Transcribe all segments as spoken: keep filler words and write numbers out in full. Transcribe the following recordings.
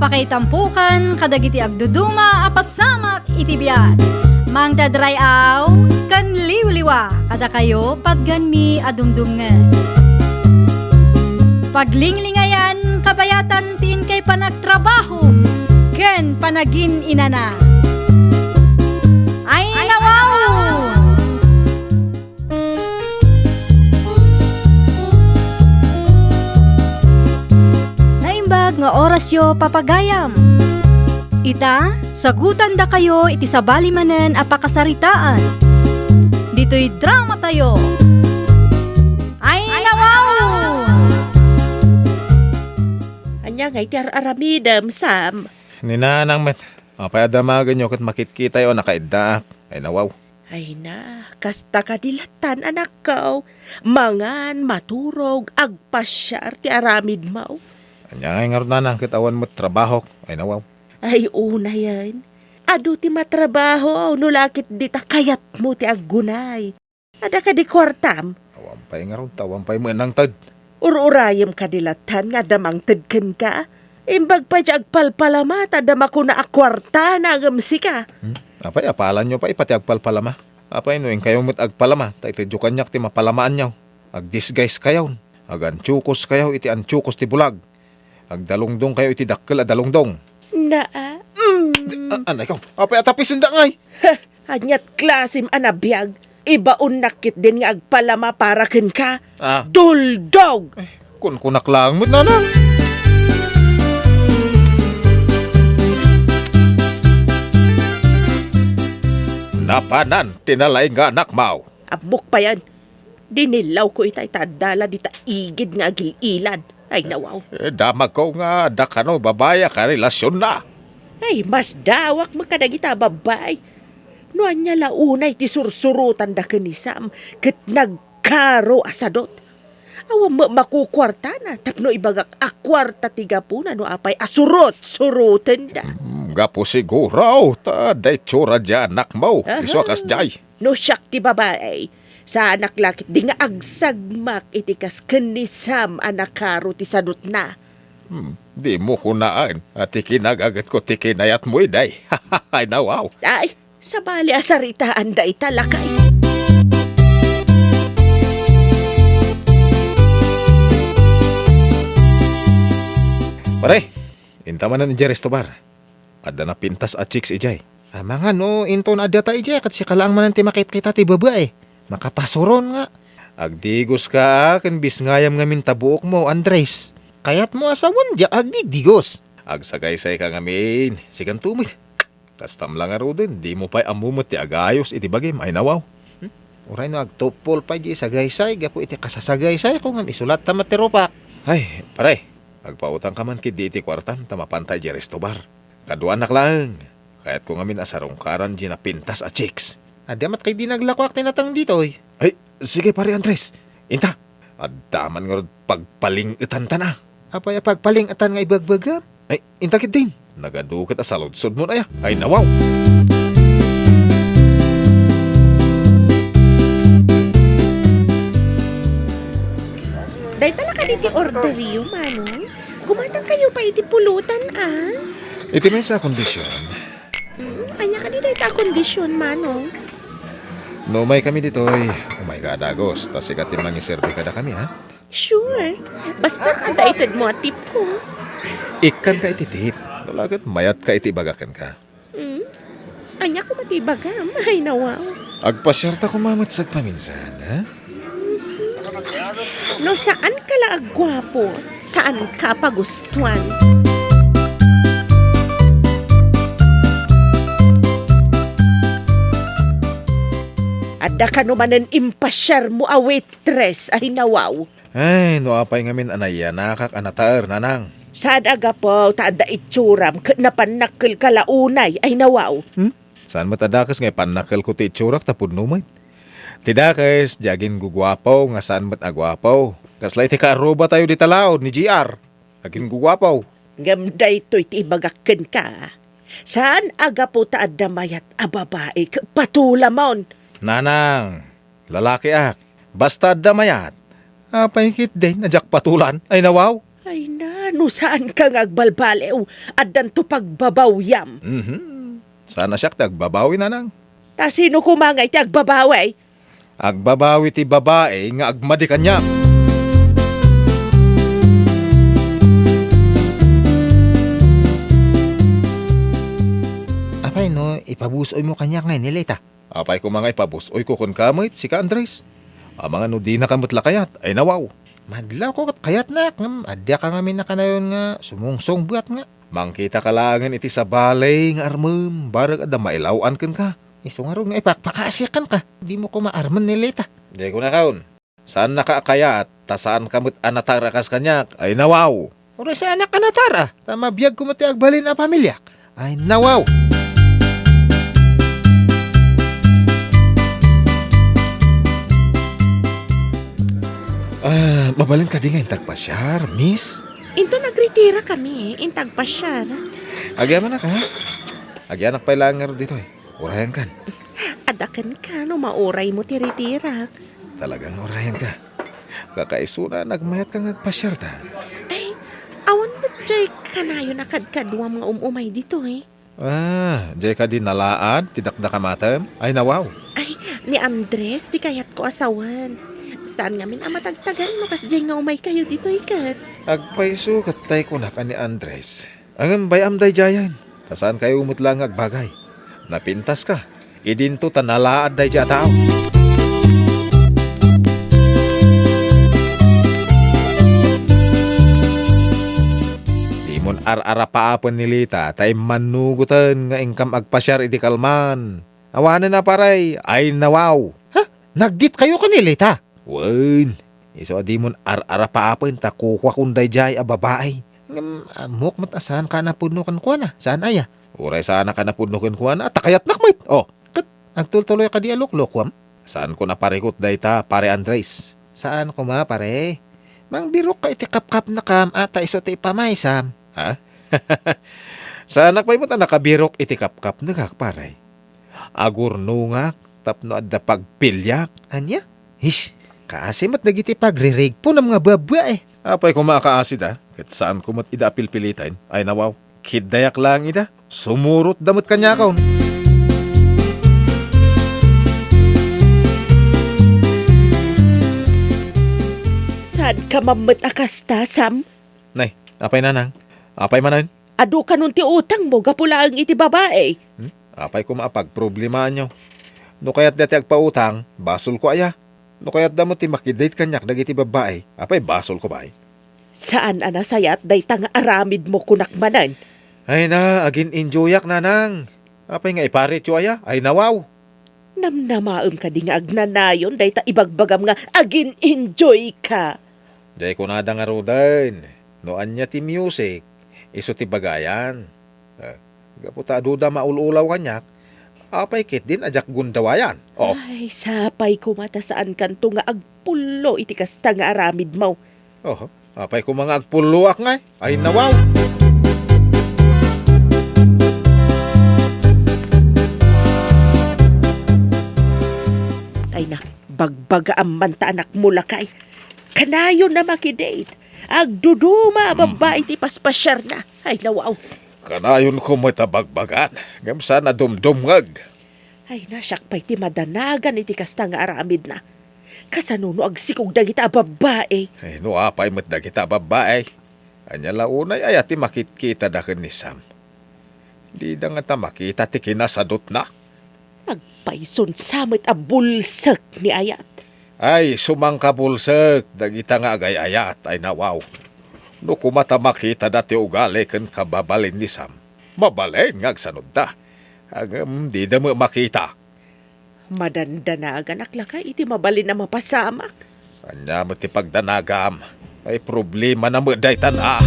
Pakaitampokan kadagiti agduduma a pasamak iti biag. Mangted ray-aw ken liwliwa kadakayo patganmi a dumdumngeg. Paglinglingayan kabayatan ti inkay panagtrabaho ken panagin-inana. Ay, nawaw! Naimbag nga orasyo, papagayam. Ita, sagutandakayo iti sabali manen a pakasaritaan. Ditoy dramatayo. Ay, nawaw! Ania ngay ti ar-aramidem, Sam? Ni Nanang met, apay a damagenyo ket makitkitayo a nakaiddaak? Ay, nawaw. Ay na, kasta kadi lattan, anakko. Mangan, maturog, agpasiar ti aramidmo. Ania ngay ngarud, Nanang, ket awan met trabahok? Ay, nawaw. Ay, unayen. Adu ti matrabaho, no la ket dita kayatmo ti aggunay. Adda kadi kuartam? Awan pay ngarud, ta awan pay met nangted. Ur-urayem kadi lattan nga adda mangted kenka? Imbag pay ti agpalpalama, ta adda makuna a kuartana ngem sika. Hmm? Apay, apalanyo pay ipati agpalpalama? Apay, no inkayo met agpalama, ta itedyo kaniak ti mapalamaanyo. Agdisguise kayon. Agantiokos kayo iti antiokos ti bulag. Agdalungdong kayo iti dakkel a dalungdong. Naa. Mm. A-, anay ko. Apay a tapisendak ngay? Heh, aniat klasim a nabiag? Ibaonnak ketdin nga agpalama para kenka. Ah. Duldog! Eh, kunkunak laeng met, Nanang. Napanan ti nalaing nga anakmo. Ammok payen. Dinillawko itay ta adda la dita igid nga agil-ilad. Ay, nawaw. Eh, damagko nga adda kano babai a karelasionna. Ay, masdawak met kadagita a babai. No ania la unay ti sursurotanda ken ni Sam ket nagkaro a sadot. Awan met makukuartana tapno ibagak a kuarta ti gapuna no apay a surot-surotenda. Mm, gapu siguro ta adda itsura diay anakmo. Aha. Isu a kasdiay. No siak ti babai, saanak la ketdi nga agsagmak iti kas ken ni Sam a nakaro ti sadotna. Hmm, dimo kunaen a ti kinagagetko ti kinayatmo idi. Ay, nawaw. Ay, sabali a saritaan dayta, lakay. Pare, inta manen idiay resto bar. Adda napintas a chicks idiay. Amangan no inton adda ta idiay, ket sika laeng manen ti makitkita ti babai. Makapasuron nga. Agdigoska ken bisngayam ngamin ta buokmo, Andres. Kayatmo a sawen diak agdidigos. Agsagaysayka ngamin. Siganto met. Kastam la ngaruden, dimo pay ammo met ti agayos iti bagim, ay nawaw. Hmm? Uray no agtuppol pay diay sagaysay gapu iti kasasagaysayko ngem isu latta met ti rupak. Ay, pare, agpautangka man ketdi iti kuartam ta mapanta idiay resto bar. Kaduanak laeng. Kayatko ngamin a sarungkaran diay napintas a chicks. Adda met ketdi naglakoak ti nateng ditoy. Ay, sige, Pare Andres. Inta, adda man ngarud pagpaling-etanta. Apay a pagpaling-etan nga ibagbagam? Ay, inta ketdin. Nagadu ket a saludsodmon aya. Ay, nawaw. Dayta la kadi ti orderyo, Manong? Gumatangkayo pay iti pulutan, a? Iti maysa a kondisyon. Hmm, ania kadi dayta a kondisyon, Manong? No umaykami ditoy, umayka a dagus, ta sika ti mangiserbi kadakami, ha? Sure. Basta adda itedmo a tipko. Ikkanka iti tip. No la ket mayatka iti ibaga kenka. Hmm? Ania koma ti ibagam? Ay, nawaw. Agpasiarta koma met sagpaminsan, ha? No saanka la agguapo, saanka pagustuan. Adda kano manen impasiarmo a waitress, ay, nawaw. Ay, no apay ngamin a nayanakak a nataer, Nanang. Saan a gapu ta adda itsuram ket napannakkelka la unay, ay, nawaw. Hmm? Saan met a dakes nga ipannakkelko ti itsurak ta pudno met. Ti dakes, di aginguguapo nga saan met a guapo. Kasla iti kaarrubatayo dita laod ni G R. Aginguguapo. Ngem daytoy ti ibagak kenka. Saan a gapu ta adda mayat a babai ket patulamon. Nanang, lalakiak. Basta adda mayat. Apay ketdin a diak patulan? Ay, nawaw. Ay na, no saanka nga agbalbaliw, addanto pagbabawiam. Mhm. Saan a siak ti agbabawi, nanang. Ta sino koma ngay ti agbabawi? Agbabawi ti babai nga agmadi kaniak. Apay no ipabus-oymo kaniak ngay ni Lita? Apay koma nga ipabus-oyko kenka met, sika, Andres? Amangan no dinaka met la kayat, ay nawaw. Madlawko ket kayatnak, ngem adda ka ngamin a kanayon nga sumungsong buat nga. Mangkitaka laengen iti sabali nga armem, barek adda mailaw-an kenka. Isu ngarud nga ipakpakaasiak kenka. Dimo koma armen ni Lita. Diay kunakon. Saannaka a kayat, ta saanka met a natar a kas kaniak. Ay nawaw. Uray saanak a natar a, ta mabiagko met ti agbalin a pamiliak. Ay nawaw. Ah, mabalin kadi nga intag pasiar, miss? Into nagritirakami, intag pasiar. Agyamanak, ha? Agyanak pay laeng ngarud ditoy. Urayankan. Adda kenka no mauraymo ti ritirak. Talaga nga urayanka. Kakaisuna, nagmayatka nga agpasiarta. Ay, awan met jay kanayon a kadkaduam nga um-umay ditoy. Ah, jay kadi nalaad ti dakdakamatem? Ay, nawaw. Ay, ni Andres ti kayatko a sawen. Saan ngamin a matagtagan no kasjay nga umaykayo ditoy ket. Agpayso ket tay kunak a ni Andres. Ngem bay-am daydiayen, ta saankayo met la nga agbagay. Napintaska. Idinto ta nalaad daydiay a tao. Dimon ar-arapaapen ni Lita ta immannugoten nga inkam agpasiar idi kalman. Awanen a, pare, ay nawaw. Ha? Nagditkayo ken ni Lita? Wen, isu a dimon ar-arapaapen ta kukuakon daydiay a babai. Ngem, ammok met a saanka a napudno kenkuana. Saan aya? Uray saanak a napudno kenkuana, ta kayatnak met. Oh. Ket agtultuloy kadi a luklukuam? Saanko a parikut dayta, Pare Andres. Saan koma, pare. Mangbirokka iti kapkapnekam a ta isu ti ipamaysam. Ha? Saanak pay met a nakabirok iti kapkapnekak, pare. Agurnongak tapno adda pagpiliak. Ania? Hish, kaasi met dagiti pagririgponam nga babbai. Apay koma a kaasida, ket saanko met ida a pilpiliten. Ay nawaw, kiddayak laeng ida. Sumurotda met kaniakon. Saanka man met a kasta, Sam? Nay, apay, nanang? Apay manen? Adu kanon ti utangmo gapu laeng iti babai? Hmm? Apay koma a pagproblemaanyo? No kayatda ti agpautang, basolko aya? No kayatda met ti makidate kaniak dagiti babbai, apay basolko pay? Saan a nasayaat dayta nga aramidmo, kunak manen. Ay na, agin-enjoyak, nanang. Apay nga iparityo aya? Ay nawaw. Namnamaem kadi nga agnanayon dayta ibagbagam nga agin-enjoy ka? Diay kunada ngaruden, no ania ti music, isu ti bagayan. Eh, gapu ta aduda maul-ulaw kaniak, apay ketdin a diak gundawayan? Oh. Ay, sapay koma ta saankanto nga agpullo iti kasta nga aramidmo. Oho, apay koma nga agpulloak ngay? Ay, nawaw! Ay na, bagbagaam man ta anakmo, lakay. Kanayon a makidate. Agduduma a babbai ti paspasiarna. Ay, nawaw. Kanayonko met a bagbagaan, ngem saan a dumdumngeg. Ay, na, siak pay ti madanagan iti kasta nga aramidna. Kasano no agsikog dagita a babbai? Ay, no apay met dagita a babbai? Ania la unay aya ti makitkitada ken ni Sam? Dida ngata makita ti kinasadutna. Agpayson sa met a bulsek ni Ayat. Ay, sumangkabulsek dagita nga agay-ayat, ay nawaw. No koma ta makitada ti ugali ken kababalin ni Sam, mabalin nga agsanodda. Ngem dida met makita. Madandanaganak lakay iti mabalin a mapasamak. Ania met ti pagdanagam? Ay, problemana met daytan a.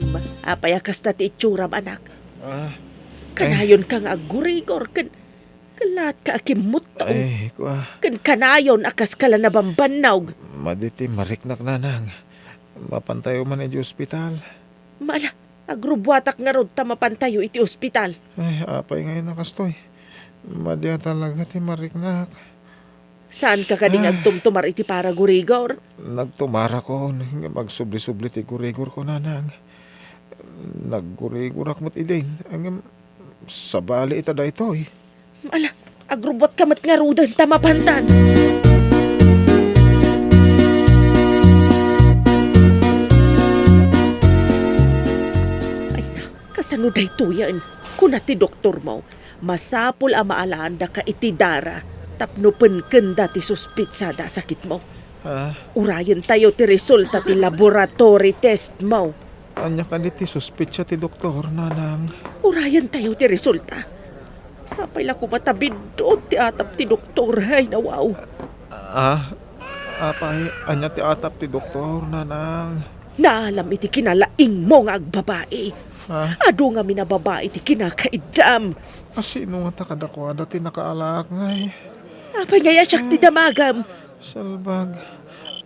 Ma-, apay a kasta ti itsuram, anak? Ah, ay. Kanayonka nga aggurigor ken Kalaatka a kimmutto. Ay, kua. Ken kanayon a kaska la nabambannog. Madi ti mariknak, nanang. Mapantayo man iti ospital. Mala, agrubuatak ngarud ta mapantayo iti ospital. Ay, apay ngay a kastoy? Madi a talaga ti mariknak. Saanka kadi nga Ah. agtumtumar iti paragurigor? Nagtumarakon, ngem agsubli-subli ti gurigorko, nanang. Naggurigorak met idin, ngem sabali ita daytoy. Ala, agrubuatka met ngaruden ta mapantan. Ay, kasano daytoyen? Kuna ti doktormo, masapul a maalaandaka iti dara tapno penkenda ti suspitsada a sakitmo. Ah. Urayentayo ti resulta ti laboratory testmo. Ania kadi ti suspitsa ti doktor, nanang? Urayentayo ti resulta. Sapay la koma ta biddut ti atap ti doktor, ay nawaw. Ah, apay, ania ti atap ti doktor, nanang? Naalam iti kinalaingmo nga agbabai. Ah? Adu ngamin a babai ti kinakaiddam. A sino ngata kadakuada ti nakaalaak ngay? Apay ngay a siak ti damagam? Salbag.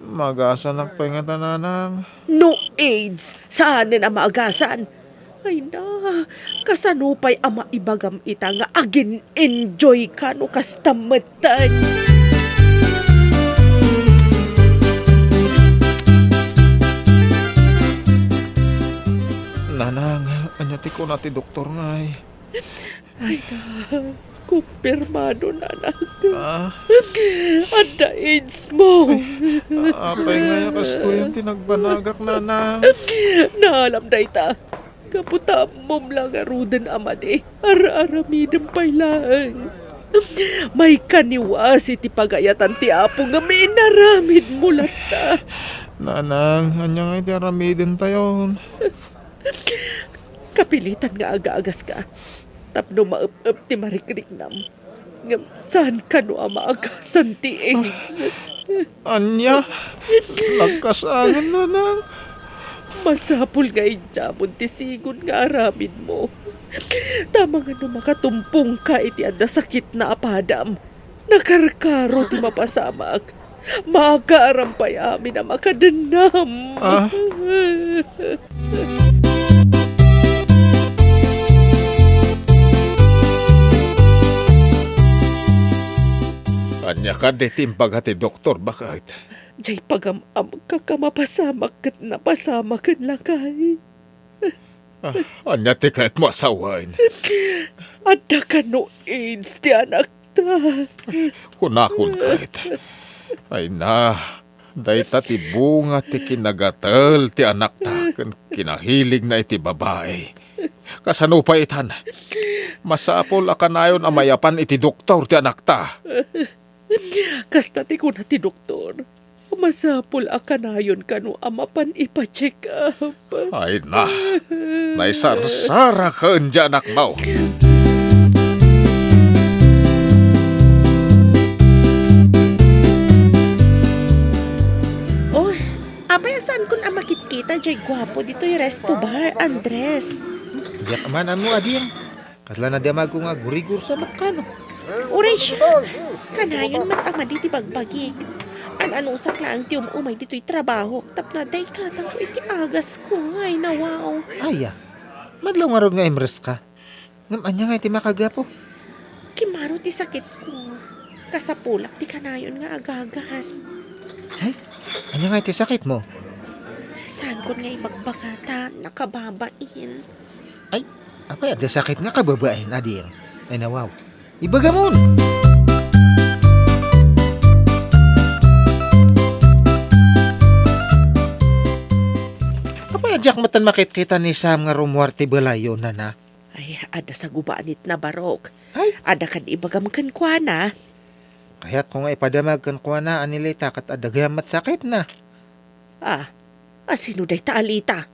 Maagasanak pay ngata, nanang. No aids, saanen a maagasan. Ay na, kasano pay a maibagam ita nga agin-enjoy ka no kasta metten? Nanang, ania ti kuna ti doktor ngay? Ay na, kumpirmado, nanang. Ah? Adda aids mo. Ay, apay ngay a kastoyen ti nagbanagak, nanang? Naalam dayta. Gapu ta ammom la ngaruden a madi, ar-aramidem pay laeng. Maikaniwas iti pagayatan ti Apo nga inaramidmo latta. Nanang, ania ngay ti aramidentayon? Kapilitan nga agaagaska tapno maep-ep ti marikriknam. Ngem saan kano a maagasan ti aids. Ania? Nagkasangen, nanang. Masapul nga idiamon ti sigun nga aramidmo. Ta amangan no makatumpongka iti adda sakitna a padam, nakarkaro ti mapasamak. Makaaram pay amin a makadennam. Ah? Ania kadi ti imbaga ti doktor, baket? Jay pagam-amka a mapasamak ket napasamaken lakay. Ah, ania ti kayatmo a sawen? Adda kano aids ti anakta. Kunakon ket. Ay na, dayta ti bunga ti kinagatel ti anakta ken kinahiligna iti babai. Kasano pay itan? Masapul a kanayon a mayapan iti doktor ti anakta. Kasta ti kuna ti doktor, masapul a kanayon kano a mapan ipa-check up. Ay na, naisarsarak ken diay anakmo. Oh, apay a saankon a makitkita jay guapo ditoy resto bar, Andres? Diak man ammo, Ading. Kasla nadamagko nga agurigor sa makkano. Uray siak, kanayon met a madi ti bagbagik. An-anusak laeng ti um-umay ditoy trabahok tapno adda ikatangko iti agasko. Ay, nawaw. Aya, madlaw ngarud nga imreska. Ngem ania ngay ti makagapu? Kimmaro ti sakitko. Kasapulak ti kanayon nga agagas. Ay, ania ngay ti sakitmo? Saankon nga ibagbaga ta nakababain. Ay, apay adda sakit nga kababain, Ading? Ay, nawaw. Ibagamon! Apay a diak metten makitkita ni Sam nga rummuar ti balayyo, nana? Ay, adda sagubanitna, barok. Ay? Adda kadi ibagam kenkuana. Kayatko nga ipadamag kenkuana a ni Lita ket adda gayam met sakitna. Ah, a sino dayta a Lita?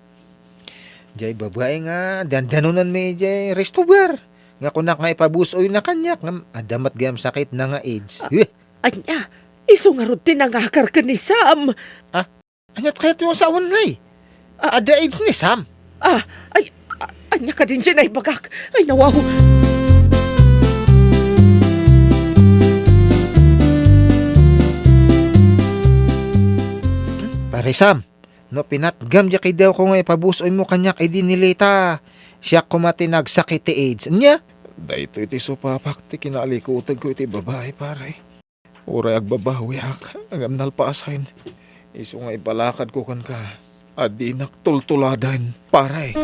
Jay babai nga dandanonanmi jay resto bar. Nga kunak nga ipabus-oyna kaniak ngem adda met gayam sakitna nga aids. Ah, eh. Ania? Isu ngarud ti nangakar ken ni Sam. Ah, aniat kayat ti sawen ngay? Ah. Adda aids ni Sam? Ah, ay, a-, ania kadin ti naibagak? Ay, nawaw. Pare Sam, no pinatgam diay kidawko nga ipabus-oymo kaniak idi ni Lita, siak koma ti nagsakit ti aids. Ania? Daytoy ti supapak ti kinaalikutegko iti babai, pare. Uray agbabawiak, ngem nalpasen. Isu nga ipalakadko kenka, a dinak tultuladen, pare.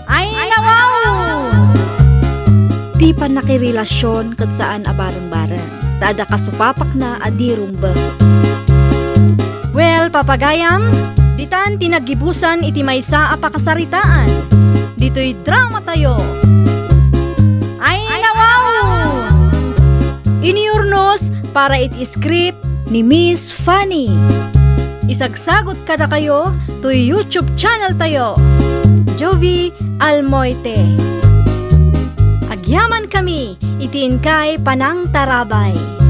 Ay, nawaw! Ti pannakirelasion ket saan a bareng-bareng, ta adda kasupapakna a di rumbeng. Well, papagayam, ditan ti naggibusan iti maysa a pakasaritaan. Ditoy drama tayo. Ay, nawaw! Inurnos para iti script ni Miss Fanny. Isagsagot kadakayo toy YouTube channel tayo, Jovie Almoite. Agyaman kami iti inkay panangtarabay.